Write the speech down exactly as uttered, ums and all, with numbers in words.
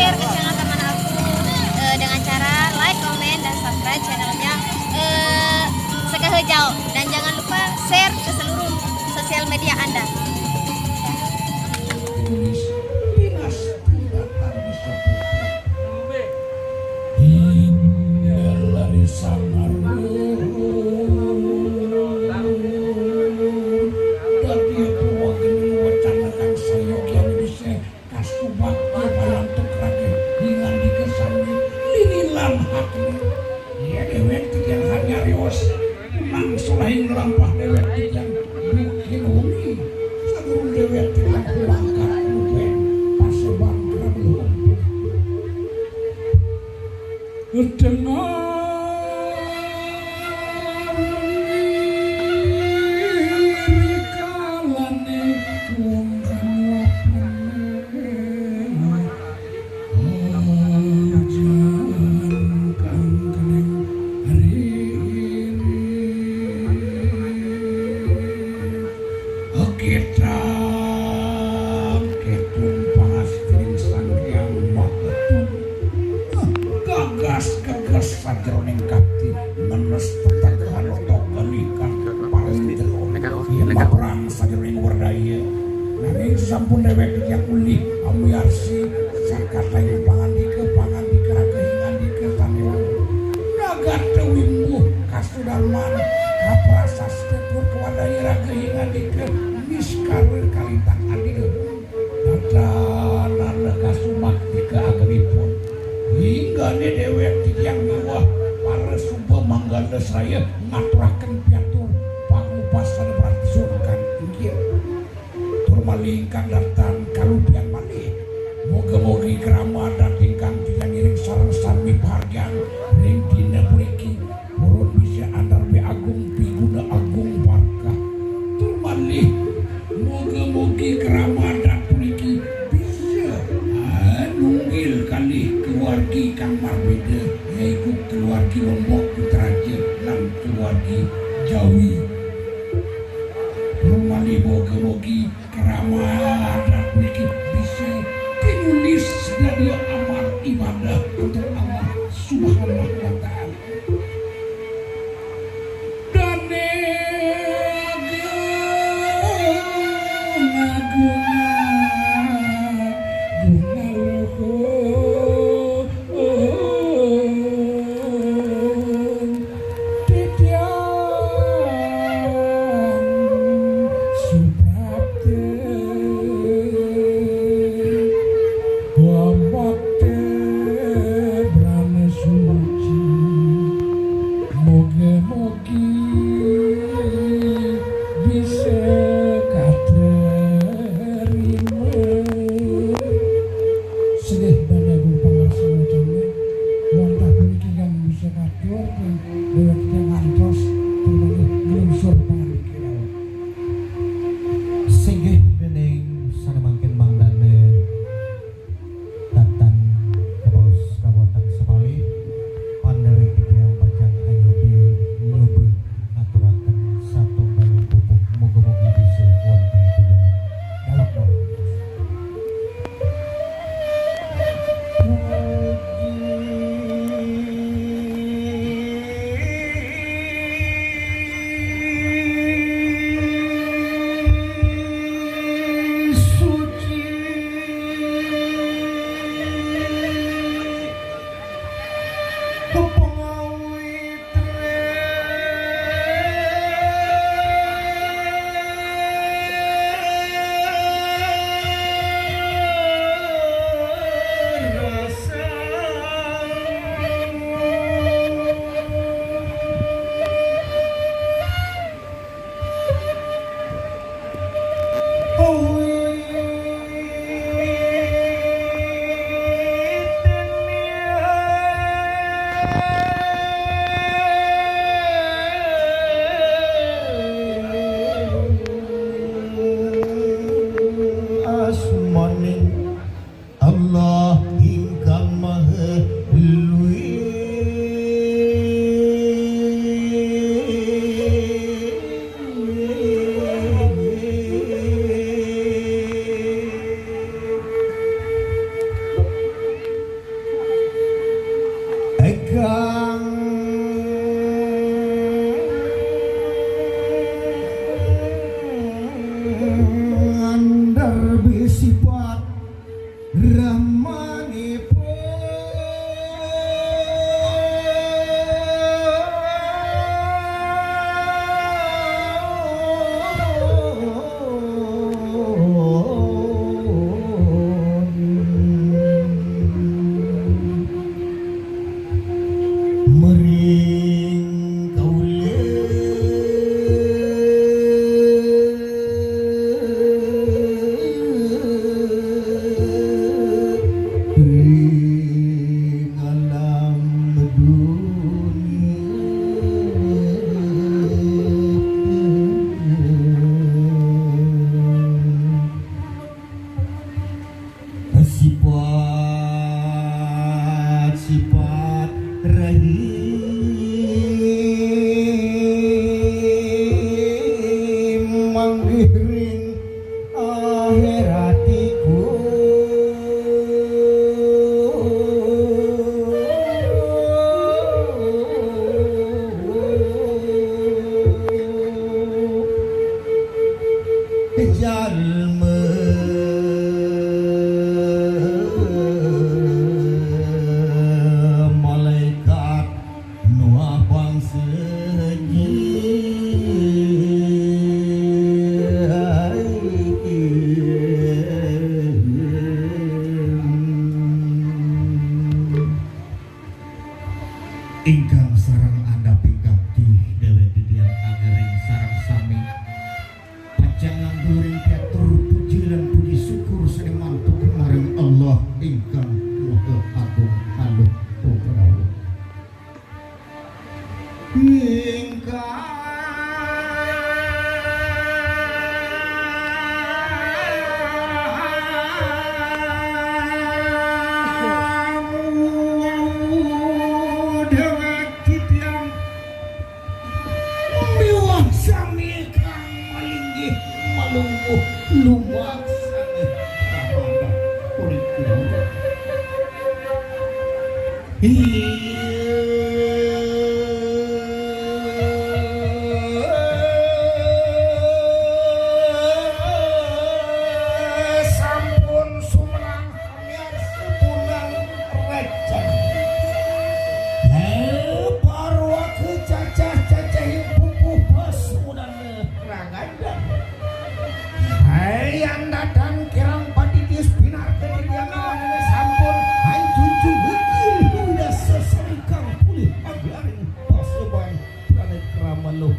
Kencangkan teman aku, eh, dengan cara like, komen, dan subscribe channelnya, eh, Seka Hejau. Dan jangan lupa share ke seluruh sosial media Anda. Indah lari sangar. Dadi purwa geni wacana kang sayogyané bisa kasubat parantuk raga ingandika sami lililan hakné. Iya déwék titiang hanyarios nang solahing nglampah déwék titiang dukin wengi. Sadurung déwék titiang mangkat mubén paseban Prabu Lumpur. Dengan rikalané wong kang wapané. Ojan kang keneng riri. Aketang ketun pangastining Sang Hyang Mahatung. Gagas-gagas sajeroning kati ngenes tetagahan oto galikan paling jero. Yen maperang sajeroning werdaya. Nanging sampun déwék titiang ulih amiarsi sakataning pangandika-pangandika raga ingandika sané wau. Nagata wimbuh kasudarman kaprasasti tur kawadaya raga ingandika niskara kalitang adiluhung. Dadanana kasumakti ka agengipun. Linggané déwék titiang miwah para suba manggala saya ngaturaken piatur pangupasan pratisunkan. Inggih. Tur malih ingkang datan kalupihan malih. Mugi-mugi krama adat ingkang titiang iring sareng sami pahargyan ring dina puniki purun bisa antarpi agung piguna agung barkah. Tur malih mugi-mugi krama adat puniki bisa, ah, nunggil kalih keluargi kang marbeda, yaiku keluargi Lombok Putraja lan keluargi Jawi. Tur malih mugi-mugi krama adat puniki bisa tinulis dadia amal ibadah antuk Allah Subhanahu wa Ta'ala. Dané agung, agung, agung luhur. Titiang suprapta, wambakta brana suci, mugi-mugi bisa katerima. Singgih Bapak Ibu pangarsa wacana, wantah puniki kang bisa katur, déwék titiang ngantos tur malih nglungsur pangandika dawuh. Singgih déning sané mangkin mangdané datan kabaos kabuatan sapalih, pandéwék titiang pacang nyobi nyobi ngaturaken satunggaling pupuh, mugi-mugi bisa wonten pidun. Dawet, dawet. Asmaning Allah ingkang maha luwih. Ramanipun mering kaula ring alam dunia. Sifat-sifat rahim manggih ring aheratiku. Jalma malaikat nuah bangsa jin. Ingkang sareng andhap ingkang déwék titiang angering sareng sami. Pacang ngangguring piatur puji lan puji syukur sané mantuk maring Allah ingkang Maha Agung Aluh Pungkawa. Ingkang déwék titiang miwah sami kang malinggih malungguh lumaksana kamandan uri kula. Iya. Sampun sumelang. Miarsa Bonang Rejang. Hé, parwaka cacah-cacahing pupuh basudana rangandang. Hé, yan dadan kirang paditis pinarka titiang kawanana sampun anjunjung widi luwidasa sané kang pulih aglaring paseban Prané Krama Luh